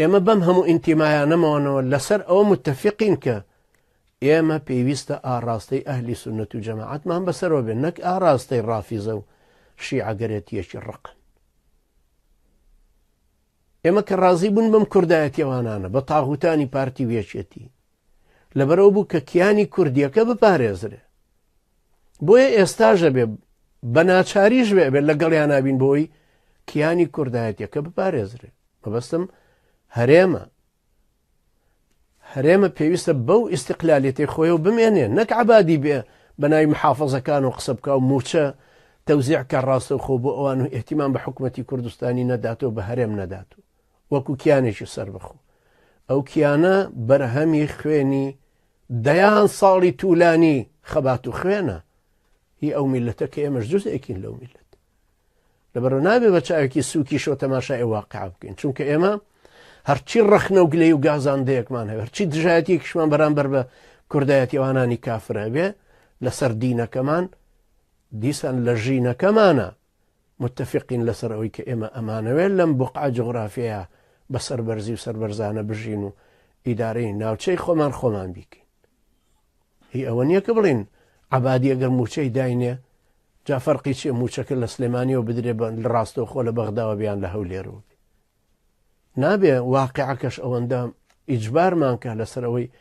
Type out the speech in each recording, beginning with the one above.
ئێمە بەم هەموو ئینتیمایانەمانەوە لەسەر ئەوە متفقین کە ئێمە پێویستە ئاڕاستەی ئەهلی سوننەت و جەماعەتمان بەسەرەوە بێت نەک ئاڕاستەی ڕافیزە و شیعەگەرێتیەکی ڕقن. ئێمە کە ڕازی بوون بەم کوردایەتیەوانانە بە تاغوتانی پارتی و یەکێتی لەبەرەوە بوو کە کیانی کوردیەکە بپارێزرێ بۆیە ئێستاژە بێ بە ناچاریش بێ بێت لەگەڵیان نابین بۆی کیانی کوردایەتیەکە بپارێزرێ مەبەستم هەرێمە هەرێمە پێویستە بەو ئیستقلالێتی خۆی و بمێنێ نەک عبادی بێ بە ناوی محافظەکان و قسە بکە و موچە تەوزیع کە ڕاستەوخۆ بۆ ئەوان و ئیهتیمام بە حکومەتی کوردستانی نەداتەوە بە هەرێم نەدات و وەکو کیانێکی سەربەخۆ ئەو کیانە بەرهەمی خوێنی دەیان ساڵی تولانی خەبات و خوێنە هی ئەو میلەتە کە ئێمەش جزئێکین لەو میلەت لەبەرئەوە نابێ بە چاوێکی سووکیشەوە تەماشای ئەو واقعە بکەین چونکە ئێمە هەرچی ڕەخنە و گلەی و گازاندەیەکمان هەیە هەرچی دژایەتیەکیشمان بەرامبەر بە کوردایەتیوانانی کافر هەبێ لەسەر دینەکەمان دیسان لە ژینەکەمانە متفقین لەسەر ئەوەی کە ئێمە ئەمانەوێت لەم بقعە جوغرافیەیە بە سەربەرزی و سەربەرزانە بژین و ئیدارەی ناوچەی خۆمان خۆمان بیکەین هی ئەوە نییە کە بڵین عبادی ئەگەر موچەی داینێ جا فەرقی چیە موچەکە لە سلێمانیەوە بدرێ بە لە ڕاستەوخۆ لە بەغداوە بێ یان لە هەولێرەوە بێ نابێ واقعەکەش ئەوەندە ئیجبارمان کە لەسەر ئەوەی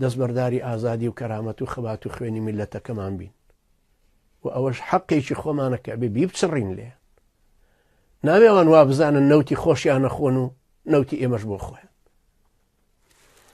دەستبەرداری ئازادی و کەرامەت و خەبات و خوێنی میلەتەکەمان بین و ئەوەش حەقێکی خۆمانە کە بێ بیبچڕین لێ نابێ ئەوان وا بزانن نەوتی خۆشیان نەخۆن و نەوتی ئێمەش بۆ خۆیان.